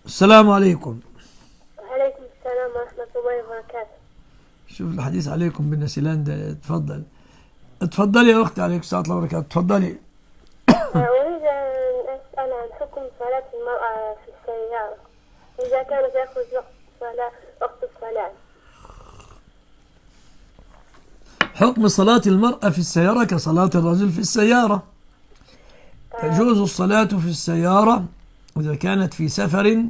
السلام عليكم. وعليكم السلام ورحمة الله وبركاته. شوف الحديث عليكم بالنسيلان ده. اتفضل اتفضلي يا أختي. عليكم السلام ورحمة الله وبركاته. اتفضلي. أريد أن أسأل عن حكم صلاة المرأة في السيارة إذا كانت يخرج وقت الصلاة. حكم صلاة المرأة في السيارة كصلاة الرجل في السيارة. تجوز الصلاة في السيارة إذا كانت في سفر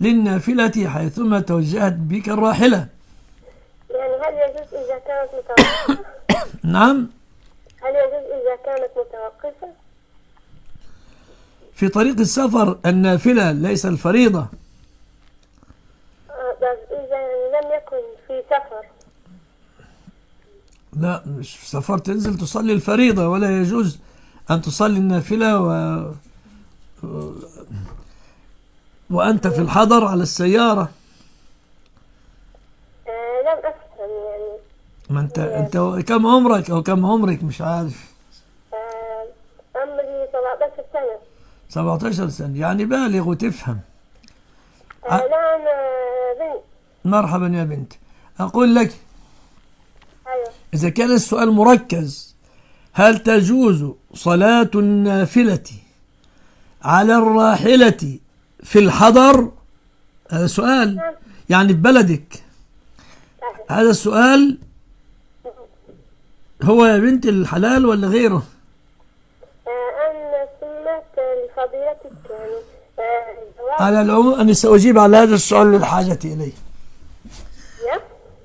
للنافلة حيثما توجهت بك الراحلة. يعني هل يجوز إذا كانت متوقفة؟ نعم. هل يجوز إذا كانت متوقفة؟ في طريق السفر النافلة ليس الفريضة. بس إذا لم يكن في سفر. لا، مش في سفر، تنزل تصلي الفريضة، ولا يجوز أن تصلي النافلة وأنت في الحضر على السيارة. لم أفهم يعني. ما أنت كم عمرك أو كم عمرك؟ مش عارف. عمري 17 سنة. 17 سنة، يعني بالغ وتفهم. لا، أنا بنت. مرحبا يا بنت. أقول لك أيوة. إذا كان السؤال مركز، هل تجوز صلاة النافلة على الراحلة في الحضر؟ هذا سؤال يعني في بلدك. هذا السؤال هو يا بنت الحلال ولا غيره؟ أنا سمعت لفضيلتك يعني على العموم أنا سأجيب على هذا السؤال للحاجة إليه.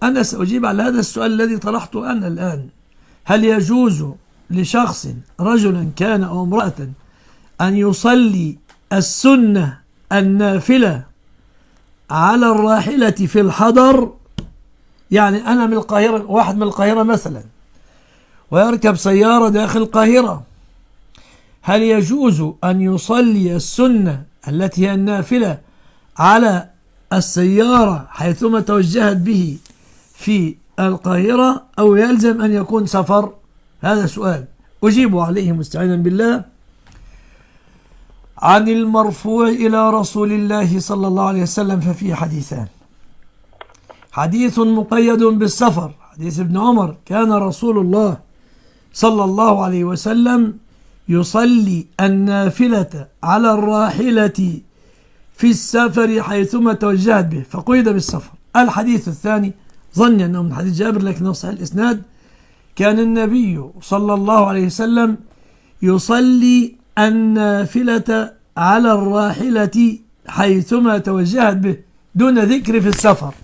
أنا سأجيب على هذا السؤال الذي طرحته أنا الآن. هل يجوز لشخص رجلا كان أو امرأة أن يصلي السنة النافلة على الراحلة في الحضر؟ يعني أنا من القاهرة، واحد من القاهرة مثلا، ويركب سيارة داخل القاهرة، هل يجوز أن يصلي السنة التي هي النافلة على السيارة حيثما توجهت به في القاهرة، أو يلزم أن يكون سفر؟ هذا سؤال أجيب عليه مستعينا بالله. عن المرفوع إلى رسول الله صلى الله عليه وسلم ففيه حديثان. حديث مقيد بالسفر، حديث ابن عمر، كان رسول الله صلى الله عليه وسلم يصلي النافلة على الراحلة في السفر حيثما توجهت به، فقيد بالسفر. الحديث الثاني ظني أنه من حديث جابر لكنه صحيح الإسناد، كان النبي صلى الله عليه وسلم يصلي النافلة على الراحلة حيثما توجهت به دون ذكر في السفر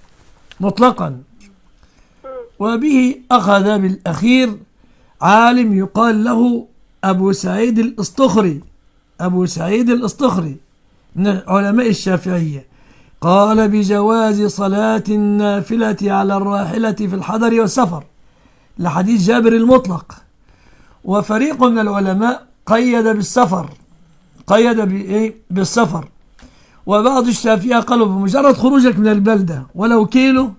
مطلقا. وبه أخذ بالأخير عالم يقال له أبو سعيد الإصطخري، أبو سعيد الإصطخري من علماء الشافعية، قال بجواز صلاة النافلة على الراحلة في الحضر والسفر لحديث جابر المطلق. وفريق من العلماء قيد بالسفر، قيد بإيه؟ بالسفر. وبعض الشافعية قالوا بمجرد خروجك من البلدة ولو كيلو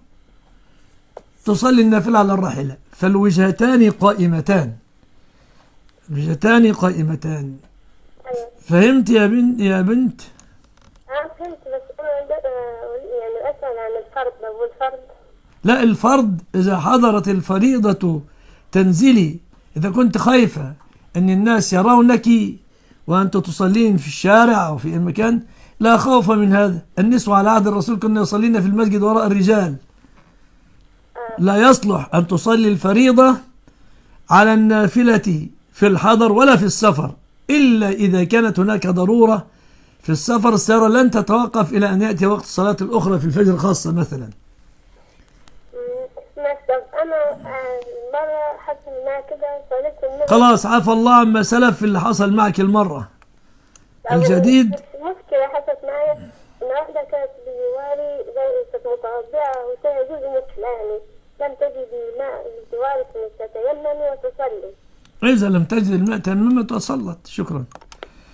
تصلي النافلة على الراحلة. فالوجهتان قائمتان، الوجهتان قائمتان. فهمت يا بنت؟ يا بنت؟ فهمت، بس أنا يعني أسأل عن الفرض. والفرض؟ لا، الفرض إذا حضرت الفريضة تنزلي، إذا كنت خايفة أن الناس يرونك وأنت تصلين في الشارع أو في المكان، لا خوف من هذا. النسوة على عهد الرسول كنا يصلين في المسجد وراء الرجال. لا يصلح أن تصلي الفريضة على النافلة في الحضر ولا في السفر، إلا إذا كانت هناك ضرورة في السفر، السيارة لن تتوقف إلى أن يأتي وقت الصلاة الأخرى في الفجر خاصة مثلا. أنا مرة حصل معي كده صليت المغرب. خلاص، عفى الله عما سلف في اللي حصل معك المرة. الجديد مشكلة حصلت معي إن واحدة كانت بجواري زي متوضعة وسيجوز مثل يعني لم تجد الماء بجوارك تتيمم وتصلي. إذا لم تجد الماء تيممت وصلت. شكرا.